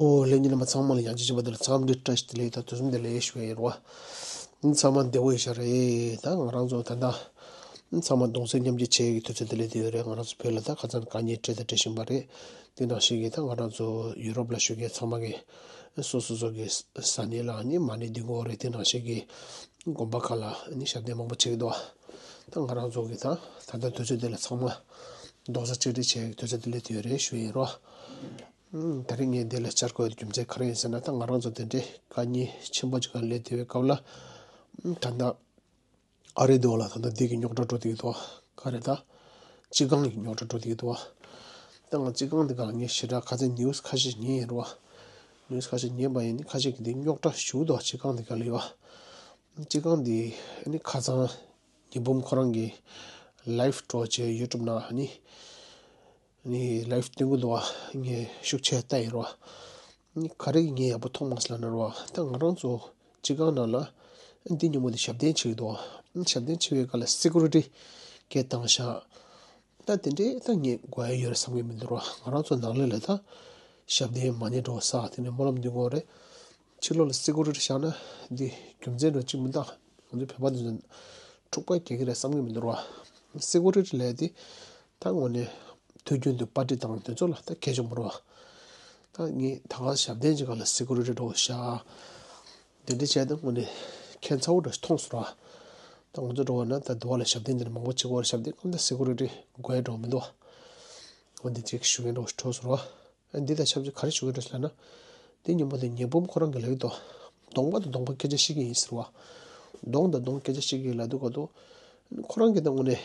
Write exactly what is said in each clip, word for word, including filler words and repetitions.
ཨོ་ལྷན་རྒྱས་རྣམ་པ་ཚང་མ་ལ་ཡང་ཅིག་བྱས་པ་དེ་ལ་འཚམས་འདྲི་བཀྲ་ཤིས་བདེ་ལེགས་དང་དུས་གསུམ་བདེ་ལེགས་ཞུ་ཡ་ཡིན་རོ། ཚང་མ་བདེ་པོ་ཡོད་ཤག་རེད། ད་ང་རང་ཚོ་ད་ལྟ་ཚང་མ་གདུང་སེམས་མཉམ་སྐྱེད་བྱེད་ཡག་གི་དུས་ཚོད་དེ་སླེབས་བསྡད་ཡོད་རེད། ང་རང་ཚོ་བོད་ལ་ད་ཁ་སང་དཀའ་ངལ་འཕྲད་དང་འཕྲད་བཞིན་པ་རེད། དེ་ནང་བཞིན་གྱི་ད་ང་རང་ཚོ་ཡུ་རོབ་ལ་བཞུགས་མཁན་ཚང་མ་གི་སོ་སོ་སོ་གི་ས་གནས་ལ་ནི་མ་ཎི་འདོན་གྱི་ཡོད་རེད། དེ་ནང་བཞིན་གྱི་དགོན་པ་ཁག་ལ་ནི་ཞབས་བརྟན་མང་པོ་བྱེད་ཀྱི་འདུག་ད་ང་རང་ཚོ་གི་ད་ད་ལྟ་དུས་ཚོད་འདི་ལ་ཚང་མ་རྡོག་རྩ་གཅིག་སྒྲིལ་བྱེད་ཡག་གི་དུས་ཚོད་དེ་སླེབས་བསྡད་ཡོད་རེད་ཞུ་ཡིན་རོ། ཨུམ། ད་རིང་ངས་འདི་ལ་བཅར་དགོས་ཡག་རྒྱུ་མཚན་ག་རེ་ཡིན་ཟེར་ན། ད་ང་རང་ཚོ་དེ་འདྲའི་དཀའ་ངལ་ཆེན་པོ་ཅིག་སྒང་སླེབས་བསྡད་པའི་སྐབས་ལ། ཨུམ། ད་ལྟ་ཨ་རི་འདི་བ་ལ་ད་ལྟ་འདི་གི་རྙོག་དྲ་འགྲོ་བསྡད་ཀྱི་འདུག་ག་རེ་ད། སྤྱི་ཁང་གི་རྙོག་དྲ་འགྲོ་བསྡད་ཀྱི་འདུག་ད་ང་སྤྱི་ཁང་འདི་སྒང་ངས་ཞེ་དྲག་ཁ་སང་ནིའུ་སི་ཁ་ཤས་ཉན་ཡིན་རོ། ནིའུ་སི་ཁ་ཤས་ཉན་པ་ཡིན་ནི་ཁ་ཤས་ཀྱིས་འདི་རྙོག་དྲ་ཞུ་འདུག་སྤྱི་ཁང་འདི་སྒང་ལ་ཡོད། སྤྱི་ཁང་འདི་ནི་ཁ་སང་ཉི་འབུམ་ཁོ་རང་གི་ལའིབ་འགྲོ་བྱས་ཡུ་ཊུབ་ནང་ནི། ནི་ལའིབ་སྟོན་གྱི་འདུག་བ། ངས་ཤུགས་ཆེ་ལྟ་ཡིན་རོ། ནི་ག་རེ་ངས་ཡག་པོ་མཐོང་མ་སོང་ལབ་ན་རོ། ད་ང་རང་ཚོ་སྤྱི་ཁང་ནང་ལ་འདི་ཉིན་མོ་འདི་ཞབས་བརྟན་བྱེད་ཀྱི་འདུག་བ། ཞབས་བརྟན་བྱེད་པའི་སྐབས་ལ་སི་ཀུ་རི་ཊི་གས་བཏང་ཤག་ད་དེ་འདྲའི་ད་ངས་དགོས་ཡ་ཡོད་རེད་བསམ་གྱི་མི་འདུག་རོ། ང་རང་ཚོ་ནང་ལོགས་ལ་ད་ཞབས་བརྟན་མ་ཉན་འགྲོ་ས་དེ་ནས་སྨོན་ལམ་འདོན་དགོས་རེད། ཕྱི་ལོགས་ལ་སི་ཀུ་རི་ཊི་བཞག་ན་འདི་རྒྱུ་མཚན་འདྲ་ཅིག་མི་འདུག་ང་ཚོ་བོད་པ་འདི་ཚོ་འཁྲུག་པ་རྒྱག་གི་རེད་བསམ་གྱི་མི་འདུག་རོ། སི་ཀུ་རི་ཊི་ལབ་ཡ་དེ། ད་དངོས་གནས་དུས་རྒྱུན་དུ་པར་ཊི་དང་དེ་ཚོ་ལ་ད་གལ་ཆེན་པོ་རེད་བ། ད་ངས་ད་ག་ཞབས་བརྟན་ཅིག་སྒང་ལ་སི་ཀུ་རི་ཊི་འགྲོ་ཤག་དེ་འདྲ་བྱས་ད་དངོས་གནས་ཁྱད་མཚར་པོ་འདྲ་ཞིག་མཐོང་སོང་ར། ད་ང་ཚོ་འགྲོ་བ་ན་ད་དུ་བ་ལ་ཞབས་བརྟན་འདི་ནས་མང་པོ་བྱེད་དགོས་རེད། ཞབས་བརྟན་སྐབས་ད་སི་ཀུ་རི་ཊི་དགོས་ཡ་འགྲོ་མི་འདུག་འོ་འདི་ཅིག་ཞུ་མཁན་འདྲ་ཞིག་འགྲོ་སོང་ར། འདི་དང་ཆབས་ཅིག་ག་རེ་ཞུ་གི་འདུག་ཟེར་ན། དེ་ཉིན་མོ་དེ་ཉི་འབུམ་ཁོ་རང་གིས་ལབ་ཀྱི་འདུག་གདོང་པ་དང་གདོང་པ་སྐད་ཆ་བཤད་ཀྱི་ཡིན་ཟེར་བ། གདོང་དང་གདོང་སྐད་ཆ་བཤད་ཀྱི་ལབ་དུས་སྐབས་དུ། ཁོ་རང་གིས་ད་དངོས་གནས་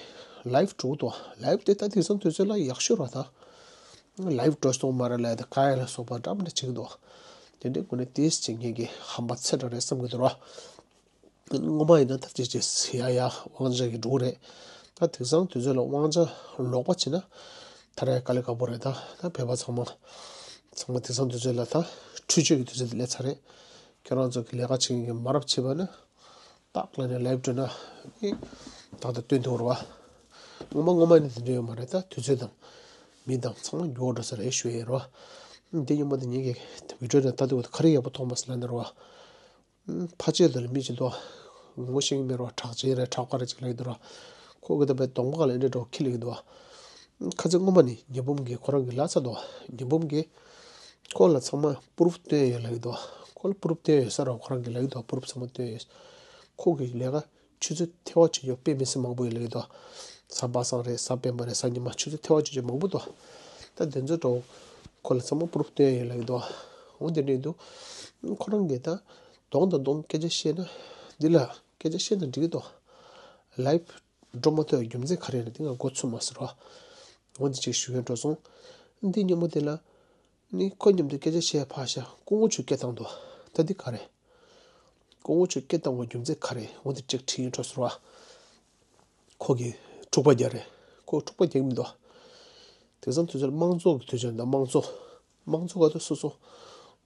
ལའིབ་འགྲོ་གི་འདུག་ལའིབ་དེ་ད་དེང་སང་དུས་ཚོད་ལ་ཡག་ཤོས་རེད་ད། ལའིབ་འགྲོ་སོང་མ་རེད་ལབ་དེ་ག་ཡ་ལ་སོགས་པ་འདྲ་མི་འདྲ་བྱེད་ཀྱི་འདུག་དེ་འདྲའི་དངོས་གནས་ཏིས་ཅིག་ངེད་ཀྱི་ཧམ་པ་ཚད་དྲགས་རེད་བསམ་གྱི་འདུག་ར། སྔོན་མ་ཡིན་ན་ད་ཅི་ཅི་ཡ་ཡ་དབང་ཆ་གི་འགྲོ་གི་རེད། ད་དེང་སང་དུས་ཚོད་ལ་དབང་ཆ་ལོག་པ་བྱས་ན་ད་རེས་དཀའ་ལས་ཁག་པོ་རེད་ད། ད་བོད་པ་ཚང་མ་ཚང་མ་དེང་སང་དུས་ཚོད་ལ་ད་འཕྲུལ་ཆས་ཀྱི་དུས་ཚོད་དེ་སླེབས་ཚར་རེད། ཁྱེད་རང་ཚོ་གི་ལས་ཀ་བྱེད་མཁན་གྱི་མ་རབས་བྱས་པ་ན་ཏག་ལབ་ནས་ལའིབ་འགྲོ་ན་ནི་ཏག་ཏག་སྟོན་ཐུབ་རེད་བ། སྔོན་མ་སྔོན་མ་ནི་དེ་འདྲ་ཡོད་མ་རེད། ད་དུས་ཚོད་དང་མི་དང་ཚང་མ་འགྱུར་བ་འགྲོ་ས་རེད་ཞུ་ཡས་རེད་བ། འདི་ཉིན་མོ་དེ་ངེད་ཀྱི་བི་ཌིའོ་དེ་ལྟ་དུས་ག་རེ་ཡག་པོ་མཐོང་མ་སོང་ལབ་ན་རེད་བ། ཕལ་ཆེར་དེ་ལ་མི་གཅིག་འདུག་ངོ་ཤེས་ཀྱི་མེད་རོགས། གྲགས་ཅན་རེད། གྲགས་པ་རེད་ཅིག་ལབ་ཀྱི་འདུག་ར། ཁོ་གི་ད་པའི་གདོང་པ་ལ་འདྲེ་འགྲོ་ཁྱི་ལབ་ཀྱི་འདུག་ཁ་ཚིག་སྔོན་མ་ནི་ཉི་འབུམ་གྱིས་ཁོ་རང་གི་ལབ་ཚར་འདུག་ཉི་འབུམ་གྱིས་ཁོ་ལ་ཚང་མ་པུ་རུབ་སྟོན་ཡོད་ལབ་ཀྱི་འདུག་ཁོ་ལ་པུ་རུབ་སྟོན་ཡོད་ས་ར། ཁོ་རང་གིས་ལབ་ཀྱི་འདུག་པུ་རུབ་ཚང་མ་སྟོན་ཡོད། ཁོ་གི་ལས་ཀ་ཆུ་ཚོད་ཐལ་བ་ཆད་ཡོད་དཔེ་མི་སྲིད་མང་པོ་ཡོད་ལབ་ཀྱི་འདུག་གཟའ་པ་སངས་རེད། གཟའ་སྤེན་པ་རེད། གཟའ་ཉི་མ་ཆུ་ཚོད་ཐལ་བ་ཆད་ཡོད་མང་པོ་འདུག་ད་དེ་ཚོ་འགྲོ་ཁོ་ལ་ཚང་མ་པུ་རུབ་སྟོན་ཡོད་ལབ་ཀྱི་འདུག་འོ་དེ་འདྲ་འདུག་ཁོ་རང་གིས་ད་གདོང་དང་གདོང་སྐད་ཆ་བཤད་ན་འདི་ལ་སྐད་ཆ་བཤད་ན་འགྲིག་གི་འདུག་ལའིབ་འགྲོ་མ་ཐུབ་པའི་རྒྱུ་མཚན་ག་རེ་རེད། དེ་ང་མགོ་ཚོས་མ་སོང་ར། འོ་འདི་ཅིག་ཞུ་ཡ་འགྲོ་སོང་། འདི་ཉིན་མོ་དེ་ལ་ནི་ཁོ་མཉམ་དུ་སྐད་ཆ་བཤད་ཕར་བཞག་སྐུ་ངོ་མཆོག་སྐད་བཏང་འདུག་ད་འདི་ག་རེད། སྐུ་ངོ་མཆོག་སྐད་བཏང་བའི་རྒྱུ་མཚན་ག་རེད། འོ་འདི་ཅིག་དྲི་ཡ་འགྲོ་སོང་ར། ཁོ་གིས་འཁྲུག་པ་རྒྱག་རེད། ཁོ་འཁྲུག་པ་རྒྱག་གི་མི་འདུག་དེང་སང་དུས་ཚོད་དམངས་གཙོ་གི་དུས་ཚོད་འདུག་དམངས་གཙོ། དམངས་གཙོ་ག་དུས་སོ་སོ་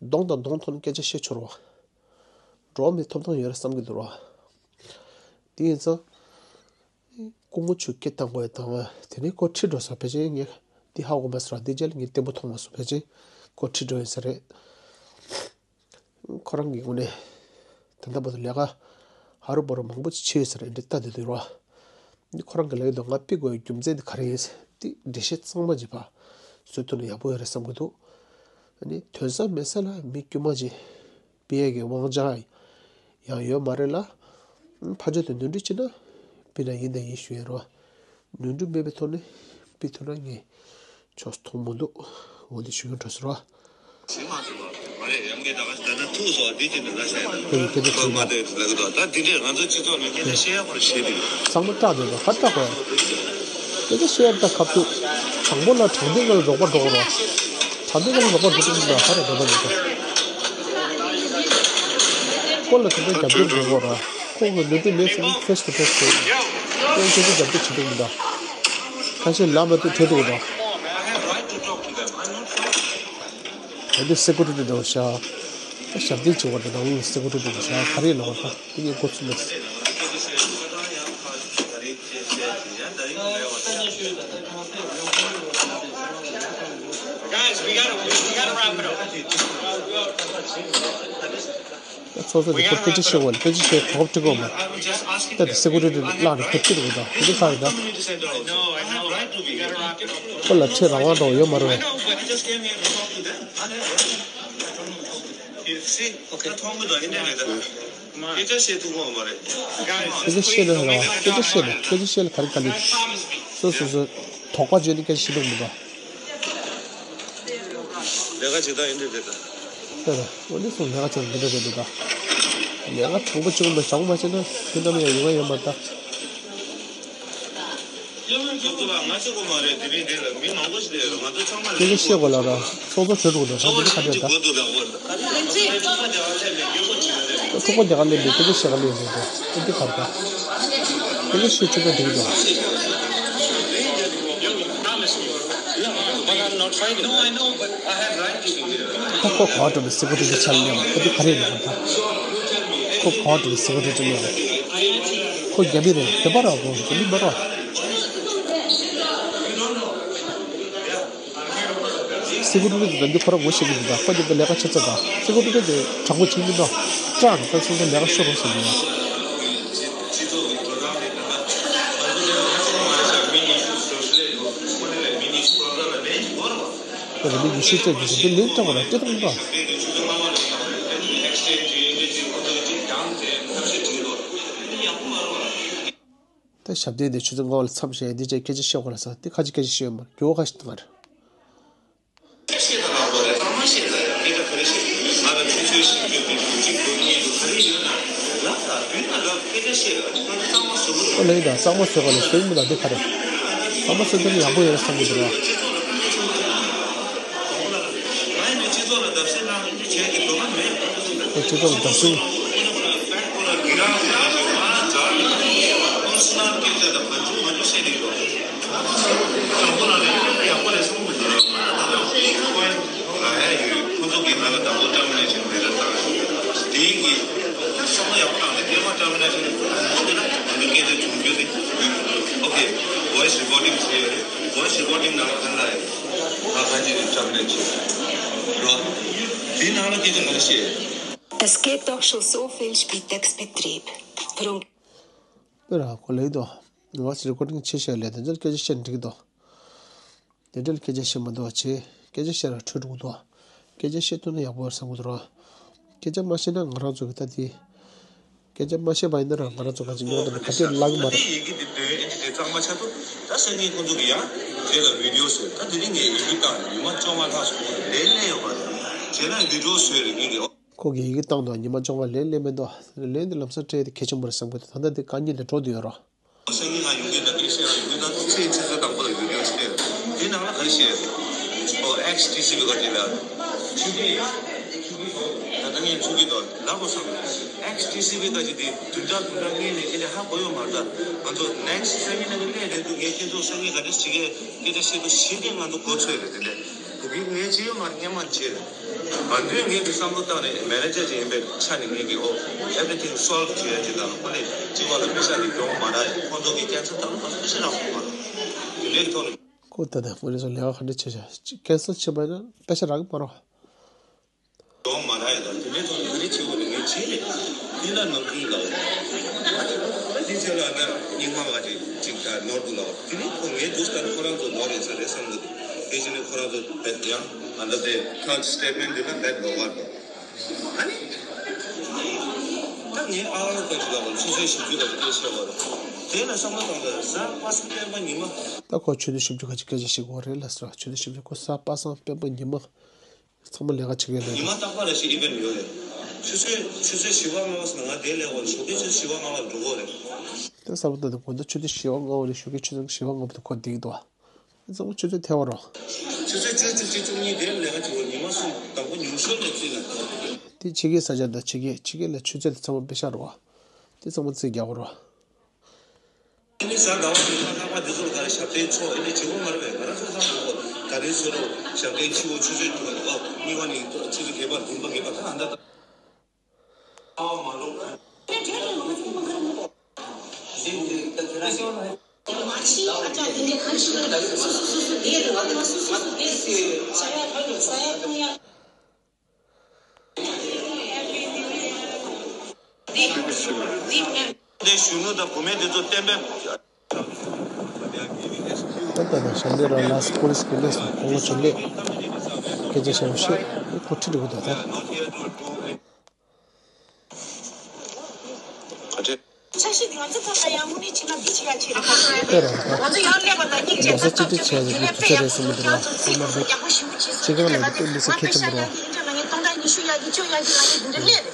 གདོང་དང་གདོང་ཐོག་ནས་སྐད་ཆ་བཤད་ཆོག་རེད་བ། འགྲོ་བ་མིའི་ཐོབ་ཐང་ཡོད་རེད་བསམ་གྱི་འདུག་རེད་བ། དེ་ཡིན་ཙང་སྐུ་ངོ་མཆོག་སྐད་བཏང་དགོས་དང་དེ་ནས་ཁོ་ཁྲིད་འགྲོ་ས་ཕལ་ཆེར་ངས་འདི་ཧ་གོ་མ་སོང་ར། འདི་རྗེས་ལ་ངས་བརྟན་པོ་མཐོང་མ་སོང་། ཕལ་ཆེར་ཁོ་ཁྲིད་འགྲོ་ཡིན་ས་རེད། ཁོ་རང་གི་ངོས་ནས་ད་ལྟ་བར་དུ་ལས་ཀ་ཧ་རུ་བ་རུ་མང་པོ་ཅིག་བྱས་ཡོད་ས་རེད། འདི་ལྟ་དུས་དུས་རོ། འདི་ཁོ་རང་གི་ལས་ཀ་དང་ང་ཕུད་དགོས་པའི་རྒྱུ་མཚན་འདི་ག་རེ་ཡིན་ཟེར་འདི་འགྲེལ་བཤད་གཙང་མ་ཅིག་ཕར་བཟོ་ཐུབ་ན་ཡག་པོ་ཡོད་རེད་བསམ་གྱི་འདུག་ཨ་ནི་དོན་ས་མེད་ས་ལ་མི་དཀྱུས་མ་ཅིག་ཕུད་ཡས་ཀྱི་དབང་ཆ་ཡང་ཡོད་མ་རེད་ལ། ཕར་ཕྱོགས་དེ་ནོར་འཁྲུལ་ཅིག་ན་ཕུད་ན་ཡིན་དང་ཡིན་ཞུ་ཡས་རོ། ནོར་འཁྲུལ་མེད་པའི་ཐོག་ནས་ཕུད་ཐུབ་ན་ངས་ཆོག་མཐོང་མི་འདུག་འོ་འདི་ཞུ་གི་འགྲོ་ཟེར་བ། ཁོ་ཡི་སྐད་ཆ་དྲིས་ན། ཚང་མ་སྐྲག་བསྡད་པ་ཧ་སྐྲག་པ་ཡ། སྐད་ཆ་བཤད་ཡ་ད་ཁ་ཐུག་དྲང་པོ་ལ་དྲང་བདེན་ངང་རོགས་པ་འགྲོ་དགོས་ར། དྲང་བདེན་ངང་རོགས་པ་འགྲོ་ཐུབ་མི་འདུག་ཧ་ར་འགྲོ་པ་མི་འདུག་ཁོ་ལ་དེ་འདྲ་རྒྱབ་སྐྱོར་འགྲོ་དགོས་ར། ཁོ་གི་ནོར་འཁྲུལ་མེད་ཟེར་ན་ཕེས་ཊུ་ཕེས་བྱེད། ཁོ་ཁྱེད་ཚོ་རྒྱབ་སྐྱོར་བྱེད་ཐུབ་མི་འདུག་ཁ་ཤས་ལབ་མ་ཐུབ་ཁྲེལ་འདུག་ར། ད་འདི་སི་ཀུ་རི་ཊི་འདྲ་བོ་ཤག་ད་ཞབས་བརྟན་བྱེད་པ་དང་ནང་ལ་སི་ཀུ་རི་ཊི་འདྲ་བོ་ཤག་ག་རེ་ལབ་པ་ད་དེ་ངས་མགོ་ཚོས་མེད། Guys, we gotta, we gotta wrap it up. ད་ཚོགས་གཙོ་དེ་ཁོ་སྐད་ཆ་བཤད་དགོས་ལ་སྐད་ཆ་བཤད་གོ་སྐབས་སྤྲད་དགོས་མ། ད་དེ་སེ་ཀུ་རི་ཊི་བརླག་ནས་ཁོ་ཁྲིད་དགོས་ད་དེ་འདྲ་ཁ་ཡོད་ད། ཁོ་ལ་ཁྲིད་རང་དབང་འདྲ་བོ་ཡོད་མ་རེད་པས། སྐད་ཆ་བཤད་ན་རང་དབང་སྐད་ཆ་བཤད་ན་སྐད་ཆ་བཤད་ན་ག་རེ་ག་ལེ། སོ་སོ་སོ་དོགས་པ་བརྗོད་ནས་སྐད་ཆ་བཤད་འདུག་མི་འདུག་ལས་ཀ་བྱེད་སྟངས་འདི་འདྲ་རེད་ད། ལྟ་ར། འོ་འདི་སོང་ལས་ཀ་བྱེད་སྟངས་འདི་འདྲ་རེད་འདུག་ད། ལས་ཀ་དྲང་པོ་བྱུང་ན་བྱུང་མ་བྱས་ན་དེ་འདྲ་མི་ཡང་ཡོང་ཡ་ཡོད་མ་རེད་ད། ང་གཅིག་པོ་མ་རེད། དེ་རིང་འདི་ལ་མི་མང་པོ་ཞིག་ལས་ང་ཚོ་ཚང་མ་ལ་སྐད་ཆ་བཤད་དགོས་ལ་ར། ཚོགས་གཙོ་གྲོལ་འགྲོ་ད་འདི་ག་འདྲ་ད། ཐུག་པ་རྒྱག་ག་སླེབས་པའི་སྐད་ཆ་བཤད་ག་སླེབས་ཡོད་འདུག་ད། འདི་ག་རེད་ད། སྐད་ཆ་བཤད་ཆོག་ན་འགྲིག་གི་འདུག་ད་ཁོ་ག་བ་འགྲོ་ནས་སེ་ཀུ་རི་ཊི་ཆ་ལ་སླེབས་པ་ཁོ་འདི་ག་རེ་རེད་ད། ཁོ་ག་བ་འགྲོ་ནས་སེ་ཀུ་རི་ཊི་སླེབས་པ། ཁོ་རྒྱ་མི་རེད། བོད་པ་ར་བོ་རྒྱ་མི་མ་ར། སེ་ཀུ་རི་ཊི་དེ་འདི་ཁོ་ར་ངོ་ཤེས་ཀྱི་མི་འདུག་ཁོ་འདི་ལས་ཀ་བྱེད་ཚར་ད། སེ་ཀུ་རི་ཊི་དེ་དྲང་པོ་བྱེད་ཀྱི་མི་འདུག་སྐྲག་ནས་ཁོ་སོང་ཙང་ལས་ཀ་ཤོར་རོགས་ཟེར་གྱི་ཡོད། ཁོ་རེ་མི་ཉི་ཤུ་རྩ་བཞི་ལས་ཡོད། ཁོ་ནི་ལས་མི་ཉི་ཤུ་རྩ་བཞི་ལ་ལན་ཅིག་དགོས་རེད་པ། ཁོ་རེ་མི་ཉི་ཤུ་རྩ་བཞི་ཟེར་དེ་ལན་སྤྲད་དགོས་རེད་སྤྲད་ཐུབ་མི་འདུག་ད་ཞབས་བརྟན་དེ་ཆུ་ཚོད་ལྔ་པ་ལ་མཚམས་བཞག་ཡ་འདི་བྱས་སྐད་ཆ་བཤད་དགོས་རེད་ཟེར་འདི་ཁ་ཅིག་སྐད་ཆ་བཤད་ཡོད་མ་རེད། འགྱུར་བ་ཁ་ཤས་གཏོང་ག་རེད། ཁོ་ལ་ཡིན་ད་གཙང་མ་བཟོས་པ་ལ་བཟོས་མི་ལ་འདི་ག་རེད། གཙང་མ་བཟོས་དེ་ནི་ཡག་པོ་ཡོད་བསམ་གྱི་འདུག་ར། ཁོ་སྤྱི་ཚོགས་ལ་བརྡབ་གསིག་ཁོ་ཚོ་གི་ང་ལ་དང་པོ་ཊར་མི་ནེ་ཤན་མེད་ལ་བཏང་། དེའི་གི་བསམ་བློ་ཡག་པོ་བཏང་སྟེ་སྐྱེས་མ་ཊར་མི་ནེ་ཤན་དང་པོ་དེ་ལ་ང་ཚོ་སྐད་ཆ་བྱུང་རྒྱུ་དེ། ཨོ་ཁེ། ཝོ་ཡི་སི་རི་ཀོར་ཌིང་བྱས་ཡོད་རེད། ཝོ་ཡི་སི་རི་ཀོར་ཌིང་ནང་ལ་ག་རེ་ལབ་ཡོད། ང་ག་ཅི་རེད་ཊར་མི་ནེ་ཤན་རོ། དེའི་ནང་ལ་སྐད་ཆ་ག་རེ་བཤད་ཡོད། Es geht doch schon so viel Spitex-Betrieb. Warum? དཔེར་ན་ཁོ་ལབ་ཀྱི་འདུག་ཝོ་ཡི་སི་རི་ཀོར་ཌིང་བྱས་བཞག་ལས་དེ་ཚོར་སྐད་ཆ་བཤད་འགྲིག་གི་འདུག་དེ་འདྲ་ལ་སྐད་ཆ་བཤད་མ་འདུག་བྱས། སྐད་ཆ་བཤད་ན་འཕྲོད་འགྲོ་གི་འདུག་སྐད་ཆ་བཤད་ཐུབ་ན་ཡག་པོ་རེད་བསམ་གྱི་འདུག་ར། སྐད་ཆ་མ་བཤད་ན་ང་རང་ཚོ་གི་ད་དེ། སྐད་ཆ་མ་བཤད་པ་ཡིན་ན་རང་ང་རང་ཚོ་ག་ཚོད་ཉོག་འདུག་ན་ག་ཚོད་ལངས་མ་རེད། ཡི་གེ་འདི་འདོན་ཨེ་འདི་དེ་གཙང་མ་ཆགས་འདུག་ད་སང་ཉིན་ཁོང་ཚོ་གི་ཡང་དེ་ལ་བི་ཌི་ཡོ་བཟོས། ད་དེ་རིང་ངས་ཡི་གེ་བཏང་ཉི་མ་བཅོ་ལྔ་ལྷག་སོང་ལས་སླེབས་ཡོད་མ་རེད། བྱས་ན་བི་ཌི་ཡོ་བཟོས་རེད་ངས་ཀྱི། ཁོ་གིས་ཡི་གེ་བཏང་དང་ཉི་མ་བཅོ་ལྔ་ལས་སླེབས་མི་འདུག་ལས་འདི་ལམ་སང་སྤྲད་དེ་གལ་ཆེན་པོ་རེད་བསམ་གྱི་འདུག་ད་ལྟ་འདི་དཀའ་ངལ་ལ་འགྲོ་བསྡད་ཡོད་རོ། སང་ཉིན་ང་ཡོང་གི་ད་དེ་བཤད་ར་ཡོང་གི་ད་ཚེས་ཆུ་ཚོད་དང་པོ་ལ་ཡོང་གི་ཡོད་ཤེས། དེ་ནང་ལ་ག་རེ་བཤད། ཨོ་ཨེག་སི་ཊི་སི་བི་ག་ཅི་ལ། ཆུ་གི་ད་ལྟ་ངས་ཆུ་གི་དོ་ལ་གོ་སམ། ཨེག་སི་ཊི་སི་བི་ག་ཅི་དེ་བདུན་ཕྲག་བདུན་ཕྲག་སྔོན་ནས་དེ་ལས་ཧ་གོ་ཡོད་མ་རེད། ད་ང་ཚོ་ནེག་སི་སང་ཉིན་ནང་གི་གནས་རེད་འདུག་ངས་ཁྱེད་ཚོ་སང་ཉིན་ག་འདྲ་ཞིག་གི་སྐད་ཆ་བཤད་འདུག་ཞིག་གི་ང་ཚོ་གོ་ཚོད་རེད་དེ་འདྲ། དེ་གི་ངས་ཅི་ཡོད་མ་རེད་སྔན་མ་བྱས་རེད། ང་ཚོས་ངས་དེ་བསམ་བློ་བཏང་ནས་མེ་ནེ་ཇར་ཅིག་ཡིན་པའི་ཆ་ནས་ངས་ཀྱི་ཨོ་ཨེ་བྷི་རི་ཐིང་སོལབ་བྱེད་ཡ་ཅིག་དང་ཁོ་ནས་སྤྱི་པ་ལ་པེ་ས་དེ་གྱོང་མ་རག་ཡ་ཁོང་ཚོ་གི་ཀན་སལ་བཏང་ན་ཁོ་ཚོ་ཤི་རག་སོང་མ་རེད། དེ་འདྲའི་ཐོག་ནས། ཁོ་ད་ལྟ་དངོས་གནས་སོ་ལས་ཀ་ག་འདྲ་བྱས་ཤག་ཀན་སལ་བྱས་པ་ཡིན་ན་པེ་ས་རག་གི་མ་རེད། གྱོང་མ་རག་ཡ་དང་དེ་འདྲའི་ཐོག་ནས་ག་རེ་བྱེད་དགོས་རེད་ངས་བྱས་རེད། འདི་ལ་ནོར་འཁྲུལ་ལ། འདི་ཚོ་ལ་ད་རྙིང་མ་བ་ཅིག་ཅིག་ནོར་འདུག་ལ། དེ་ནི་ཁོ་ངས་འདུག་ལྟར་ཁོ་རང་ཚོ་ནོར་ཡིན་ས་རེད་བསམ་གི་འདུག་དེ་བཞིན་ནི་ཁོ་རང་ཚོ་བེད་ཡང་ཨ་ད་དེ་ཁ་སི་ཊེ་ཊི་མེན་ཊི་འདི་ལ་བེད་ལོག་པ་འདུག་ཨ་ནི། ད་ངས་ཨ་ཨ་ག་ཅིག་ལ་བ་ཆུ་ཚོད་བཞི་བཅུ་ག་ཅིག་སྐད་ཆ་བ་རེད། དེ་ལ་བསམ་བློ་བཏང་ད་གཟའ་པ་སངས་སྤེན་པ་ཉི་མ། ད་ཁོ་ཆུ་ཚོད་བཞི་བཅུ་ག་ཅིག་སྐད་ཆ་བཤད་དགོས་རེད་ལ་ཟེར་བ་ཆུ་ཚོད་བཞི་བཅུ་ཁོ་གཟའ་པ་སངས་སྤེན་པ་ཉི་མ། ཚང་མ་ལས་ཀ་བྱེད་མཁན་རེད། ཉི་མ་རྟག་པར་རེ་ཞིག་ཨི་ཝེན་ཊི་ཡོད་རེད། ཆུ་ཚོད་ཆུ་ཚོད་བཞི་པ་ལྔ་པ་སོང་ང་དེ་ལས་འོ་ཞོགས་ཀའི་ཆུ་ཚོད་བཞི་པ་ལྔ་པར་འགྲོ་གི་རེད། དེ་གསར་པ་ལྟ་དུས་དགོང་དག་ཆུ་ཚོད་བཞི་པ་ལྔ་པ་ནས་ཞོགས་ཀའི་ཆུ་ཚོད་བཞི་པ་ལྔ་པ་དུ་ཁོ་བསྡད་ཀྱི་འདུག་བ། དེ་ཚང་མ་ཆུ་ཚོད་ཐལ་བ་རོ། ཆུ་ཚོད་བཅུ་གཅིག་བཅུ་གཉིས་དེ་ལས་ཀ་བྱེད་འོ་ཉི་མ་གསུམ་དང་པོ་ཉུང་ཤོས་ནས་བརྩིས་ན། དེ་ཕྱི་རྒྱལ་ས་ཆ་དང་ཕྱི་རྒྱལ་ཕྱི་རྒྱལ་ལ་ཆུ་ཚོད་དེ་ཚང་མ་པེ་ཤག་རོ། དེ་ཚང་མ་རྩིས་རྒྱག་དགོས་རོ། ཨ་ནི་གཟའ་ཟླ་བ་ཉི་མ་ལྷག་པ་འདི་ཚོ་ལ་ག་རེ་ཞབས་བརྟན་ཚོགས་ཨ་ནི་བྱེད་དགོས་མ་རེད་པས། ང་རང་ཚོ་ཚང་མ་གོ་ད་རེས་ཚོ་རོ་ཞབས་བརྟན་ཕྱི་པོ་ཆུ་ཚོད་དྲུག་པ་གཉིས་པ་ནི་ཆུ་ཚོད་བརྒྱད་པ་བདུན་པ་བརྒྱད་པ་ད་ཨ་འདྲ་ད། ཨ་མ་ལོ། གཞོན་ནུ་དང་བུད་མེད་འདི་ཚོ་གཏན་འབེབས། ད་ལྟ་ནས་ཤམ་བྷི་ར་ལ་སི་པོ་ལི་སི་གི་ལས་སོང་ཁོང་ཚོ་ལས་སྐད་ཆ་བཤད་བཤད་ཁོ་ཁྲིད་འགྲོ་གི་འདུག་ད། འཆར་གཞི་འདི་ང་ཚོ་ཐོག་ལ་ཡང་དངོས་གནས་བྱས་ན་འདི་བྱེད་ཡ་ཆེད་དུ་ཁ་ཤས་རེད། ང་ཚོ་ཡང་སླེབས་པ་དང་སྙིང་རྗེ་ད་ཐག་ཆོད་ཀྱི་དེ་ལས་དཔེ་ཡག་པོ་ཞེ་པོ་ཅིག་སོང་ཚེ་ང་ཚོ་ཡག་པོ་ཞེ་པོ་ཅིག་སོང་ཚེ་ད་ལྟ་ང་པེ་ཤ་ཡག་གི་གཅོད་ཡག་གི་ལ་ངས་སྟོང་ཕྲག་ཉི་ཤུ་ཡག་གི་ལ་ངས་འདི་འདྲ་སླེབས་རེད།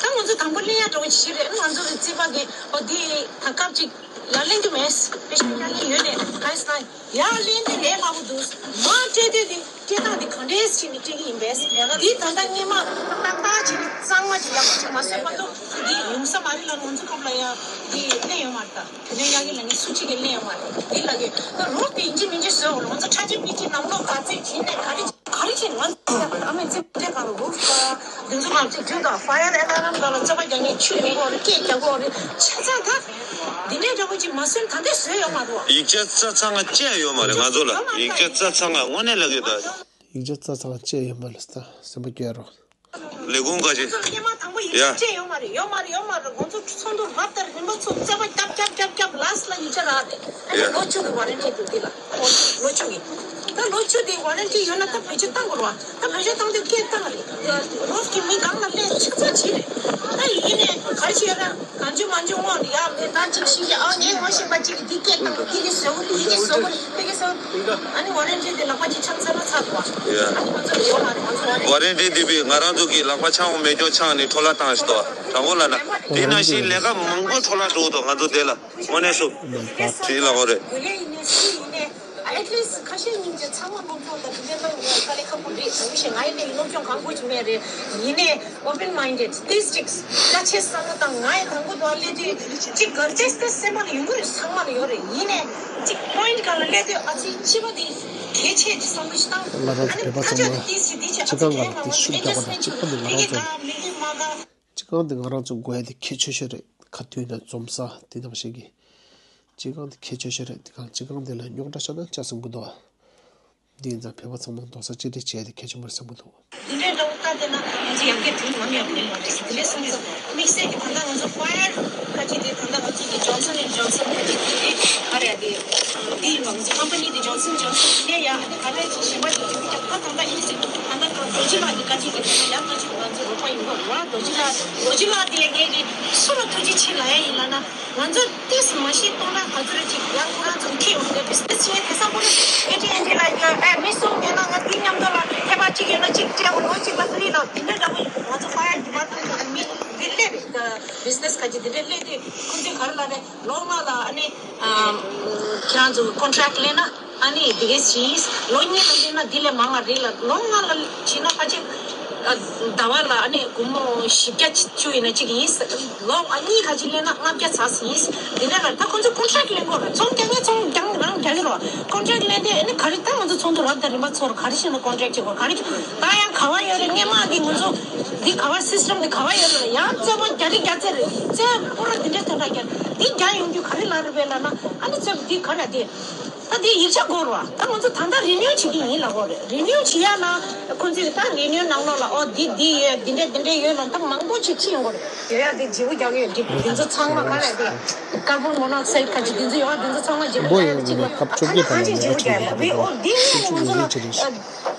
ད་ང་ཚོ་དང་པོ་ལེན་ཡ་འགྲོ་བ་ཅིག་རེད། ང་ཚོ་གི་རྩིས་པ་གི་ཨོ་འདི་ད་སྐབས་ཅིག་ཡར་ལེན་རྒྱུ་མེད། པེ་ཤ་ཡར་ལེན་ཡོད་དེ་ག་རེ་ཟེར་ན་ཡར་ལེན་དེ་ལས་སླ་པོ་འདུག་མར་སྤྲད་དུས་དེ་སྤྲད་སྟངས་དེ་ག་འདྲས་བྱས་ནས་སྤྲད་ཀྱི་ཡིན་པས། འདི་ད་ལྟ་སྔས་མ་ཏག་ཏག་བྱས་ནས་གཙང་མ་ཅིག་ཡག་པོ་ཅིག་མ་བཟོས་བར་དུ་འདི་ཡོང་ས་མ་རེད་ལ། ང་ཚོ་སྐབས་ལ་ཡ་འདི་གནས་ཡོད་མ་རེད། ད་དེ་ནས་ཡ་གི་ལ་ངས་སུ་གཅིག་གིས་གནས་ཡོད་མ་རེད། འདི་ལ་གི་ད་རོགས་དེ་ཡིན་གཅིག་མིན་གཅིག་བཟོས་འོང་། ང་ཚོ་ཁྲ་ཆེན་པི་ཊི་ནང་ལོགས་ག་ཚོད་བྱས་ནས་ག་རེ་ག་རེ་བྱས་ནས་ང་ཚོ་ཨ་མའི་རྩེ་ཕུ་ཏྲེ་ག་རུ་རུ་ད་འདི་ཚོ་ང་ཚོ་རྒྱུན་དུ་ཕ་ཡར་ཨེ་ལ་རམ་དང་ལ་རྩོད་པ་རྒྱག་མཁན་ཆུ་ཡོང་གི་རེད། སྐད་རྒྱག་གི་རེད། ཆ་ཚང་ད། འདི་འདྲའི་འདྲ་པོ་ཅིག་མ་སོན་ད་ལྟ་བཟོས་ཡོད་མ་རེད་བ། ཡིག་ཆ་རྩ་ཚང་ང་བཅད་ཡོད་མ་རེད། ང་ཚོ་ལ་ཡིག་ཆ་རྩ་ཚང་ང་དངོས་གནས་ལབ་ཀྱི་ད། ཡིག་ཆ་རྩ་ཚང་ང་བཅད་ཡོད་མ་རེད། ད་སེམས་པ་སྐྱོ་རོགས། ལས་ཁུངས་ག་ཅི། ང་ཚོ་སྔོན་མ་དང་པོ་ཡིག་ཡ། ཆ་བཅད་ཡོད་མ་རེད། ཡོད་མ་རེད། ཡོད་མ་རེད། ང་ཚོ་ཚོགས་འདུ་རབ་དང་རིམ་པ་ཚོགས། རྩོད་པ་རྒྱབ་རྒྱབ་རྒྱབ་རྒྱབ་ལ་སི་ལ་ཡིག་ཆ་རག་རེད། ཨ་ནི་ཡ། ལོ་བཅུ་གི་ཝ་རན་ཊི་འདུག་འདི་ལ། ལོ་བཅུ་གི། ད་ལོ་བཅུ་དེ་ཝ་རན་ཊི་ཡོད་ན་ད་བེད་སྤྱོད་བཏང་དགོས་རེད་བ། ད་བེད་སྤྱོད་བཏང་དུས་སྐད་བཏང་རེད། རོབ་ཀྱི་མི་སྒང་ལ་སླེབས་ཆགས་ཚར་བྱས་རེད། ད་ཡིན་ནས་ག་རེ་བྱས་ན་གང་བྱུང་མང་བྱུང་དངོས་ཡ་མེད་ད་ཅིག་ཤིག་ཡ། ཨ་ངས་ངོ་ཤེས་པ་ཅིག་གིས་འདི་སྐད་བཏང་། འདི་གི་བཟོ་གི་རེད། འདི་གི་བཟོ་གི་རེད། འདི་གི་བཟོ་གི་རེད། ཨ་ནི་ཝ་རན་ཊི་དེ་ལག་པ་ཅིག་འཆང་ཚར་ན་ཚར་འདུག་བ། ཡ། ཨ་ནི་ང་ཚོ་ལ་ཡོད་མ་རེད། ང་ཚོ་ཝ་རན་ཊི། ཝ་རན་ཊི་འདི་བས་ང་རང་ཚོ་གི་ལག་པ་འཆང་འོང་མེད་ཀྱང་འཆང་ནས་འཕྲོ་བརླག་བཏང་ཞིག་འདུག་བ། དྲང་པོ་ལབ་ན་དེ་ནང་བཞིན་ལས་ཀ་མང་པོ་འཕྲོ་བརླག་འགྲོ་གི་འདུག་ང་ཚོ་དེ་ལ། དངོས་གནས་སུ་དེ་ལ་འོ་རེད། ཨེཊ་ལིསི་ཁ་ཤས་སྙིང་རྗེ། ཚང་མ་སློབ་སྦྱོང་དང་དེ་འདྲ་གནང་ཡོད་དཀའ་ལས་ཁག་པོ་རེད། དེ་བཞིན་ང་ཡིན་ནའི་སློབ་སྦྱོང་གང་དགོས་ཀྱི་མེད་རེད། ཡིན་ནའི་ཨོ་པན་མའིན་ཌེཌ་ཏིས་ཅིག་དཀའ་ཆེ་བསམ་བློ་བཏང་། ང་ཡི་དང་པོ་དུ་སླེབས་དུས་ཅིག་གར་ཅེས་ཏེ་སེམས་པ་ལ་ཡོང་གི་རེད། ཚང་མ་ལ་ཡོད་རེད། ཡིན་ནའི་ཅིག་པོ་ཡིན་ཊི་གང་ལ་སླེབས་དུས་ཨ་ཙི་སྤྱི་པ་དེ་གལ་ཆེ་ཅིག་བསམ་བློ་ཞིག་བཏང་། ང་རང་ཚོ་བོད་པ་ཚང་མ་སྤྱི་ཁང་སྒང་ལ་དེ་ཤུགས་རྒྱག་པ་དང་། གཅིག་པ་ནི་ང་རང་ཚོ། སྤྱི་ཁང་དེ་ང་རང་ཚོ་དགོས་ཡ་དེ་གལ་ཆེ་ཤོས་རེད། ཁ་ཐུག་ན་འཛོམས་ས་དེ་ནང་བཞིན་གྱི་སྤྱི་ཁང་དེ་གལ་ཆེ་ཤོས་རེད། དེ་གང་སྤྱི་ཁང་དེ་ལ་རྙོག་དྲ་ཤོར་ན་ཆ་ཟིན་གི་འདུག་བ། འདི་ཡིན་ཙང་བོད་པ་ཚང་མ་རྡོག་རྩ་གཅིག་སྒྲིལ་བྱས་ཏེ་གལ་ཆེན་པོ་རེད་བསམ་གི་འདུག་འདི་འདྲའི་འདྲ་བོ་ལྟ་བསྡད་ན་ང་ཚོ་ཡར་རྒྱས་དུས་ནམ་ཡག་པོ་ཡོང་མ་རེད་ཟེར། དེ་འདྲའི་བསམ་གྱི་འདུག་དམིགས་བསལ་གྱི་ད་ལྟ་ང་ཚོ་ཕ་ཡར་ཁ་ཅིག་དེ་ད་ལྟ་ང་ཚོ་གི་ཇོན་སན་ཨེན་ཇོན་སན་ཁ་ཅིག་དེ་དེ་ག་རེ་ཡ་དེ་འདི་ཡིན་པ། ང་ཚོ་ཀམ་པ་ནི་དེ་ཇོན་སན་ཨེན་ཇོན་སན་ཡིན་ནའི་ཡ། ཨ་ནི་ག་རེ་ཅིག་གཞན་པ་ཅིག་ཅིག་ཅིག་ད་ད་ལྟ་ཨིན་སི་ད་ལྟ་རྡོ་རྗེ་ལགས་ཀྱི་བཀའ་དྲིན་གྱིས་ད་ལྟ་ཡང་ཁ་ཅིག་ང་ཚོ་རོགས་པ་ཡིན་པ་རེད་བ། རྡོ་རྗེ་ལགས། རྡོ་རྗེ་ལགས་དེ་ངས་ཀྱི་སུ་ལ་ཐུགས་རྗེ་ཆེ་ལབ་ཡ་ཡིན་ལབ་ན། ང་ཚོ་ཏིས་མ་གཞི་གཏོང་ན་ག་ཚོད་རེ་ཅིག་ཡང་ཁོ་རང་ཚོ་འཁྱེར་ཡོང་དེ་བི་ཛི་ནེ་སི་བྱས་དེ་ས་ཁོ་རེ་ཨེ་ཏི་ཨེན་ཏི་ལ་ཡོད། ཨེ་མི་གསུམ་ཡོད་ན་ང་དེ་མཉམ་དུ་ལ་ཐེ་བ་གཅིག་ཡོད་ན་གཅིག་སྤྲད་འོང་། ལོ་གཅིག་ལ་ཟེར་ཡིན་ལ་དེ་འདྲ་འདྲ་པོ་ཡིན། ང་ཚོ་ཕ་ཡ་ཌི་པར་མེན་ཊི་ལ་མི་དེ་སླེབས་རེད། བི་ཛི་ནེ་སི་ཁ་ཅིག་དེ་འདྲ་སླེབས་དུས་ཁོ་ཚོས་ག་རེ་ལབ་རེད། ལོ་ལྔ་ལ་ཨ་ནི་ཁྱེད་རང་ཚོ་ཀོན་ཊེག་ལེན་ན། ཨ་ནི་དེ་གས་བྱིས། ལོ་གཉིས་ལ་ལེན་ན་འདི་ལས་མང་བ་རེད་ལ། ལོ་ལྔ་ལ་བྱིན་ན་ཕལ་ཆེར་ཟླ་བ་ལ་ཨ་ནི་སྒོར་མོ་བཞི་བརྒྱ་བཅུ་ཡིན་ན་གཅིག་ཡིན། ལོ་ཨ་གཉིས་ཁ་ཅིག་ལེན་ན་ལྔ་བརྒྱ་ཚར་ཡིན། དེ་ནས་ལ་ད་ཁོང་ཚོ་ཀོན་ཊེག་ལེན་དགོས་རེད། ཚོང་རྒྱག་མཁན་ཚོང་རྒྱག་རང་རྒྱག་གི་རེད་བ། ཀོན་ཊེག་ལེན་དུས་ཨ་ནི་ག་རེ་ད་ང་ཚོ་ཚོགས་འདུ་རབ་དང་རིམ་པ་ཚོགས་རེད། ག་རེ་བྱས་ན་ཀོན་ཊེག་བྱེད་དགོས། ག་རེ་ད་ཡང་ག་བ་ཡོད་རེད། སྔས་མ་གི་ང་ཚོ་འདི་ག་བ་སི་སི་ཊེམ་འདི་ག་བ་ཡོད་རེད། ཡང་རྩོད་པ་རྒྱག་རེ་རྒྱག་ཚད་རེད། རྩོད་པ་པོ་ར་འདི་འདྲ་དོན་དག་རྒྱག་འདི་རྒྱག་ཡོང་རྒྱུ་ག་རེ་ལབ་རེད་པས་ལབ་ན། ཨ་ནི་རྩོད་པ་འདི་ག་རེ་འདི། ད་དེ་ཡིག་ཆ་དགོས་རེད་བ། ད་ང་ཚོ་ད་ལྟ་རི་ནིའུ་བྱེད་ཀྱི་ཡིན་ལབ་དགོས་རེད། རི་ནིའུ་བྱེད་ཡ་ན་ཁོང་ཚོས་ད་རི་ནིའུ་ནང་ལོགས་ལ་ཨོ་འདི་འདི་ཡོད། འདི་འདྲས་འདི་འདྲས་ཡོད་ལབ་ད་མང་པོ་ཅིག་ཁྲིད་ཡོང་དགོས་རེད། ཡོད་ཡ་དེ་བརྗེ་པོ་རྒྱག་གི་ཡོད། འདི་འདི་ཚོ་ཚང་མ་ག་རེ་དེ་ཀར་བོན་མོ་ནོག་སའིད་ཁ་ཅིག་འདི་ཚོ་ཡོད་བ། འདི་ཚོ་ཚང་མ་བརྗེ་པོ་རྒྱག་ཡ་ཅིག་ལ་ཨ་ནི་ཁ་ཅིག་བརྗེ་པོ་རྒྱག་ཡ་ལ་བས་ཨོ་འདི་ནས་ང་ཚོ་ལ།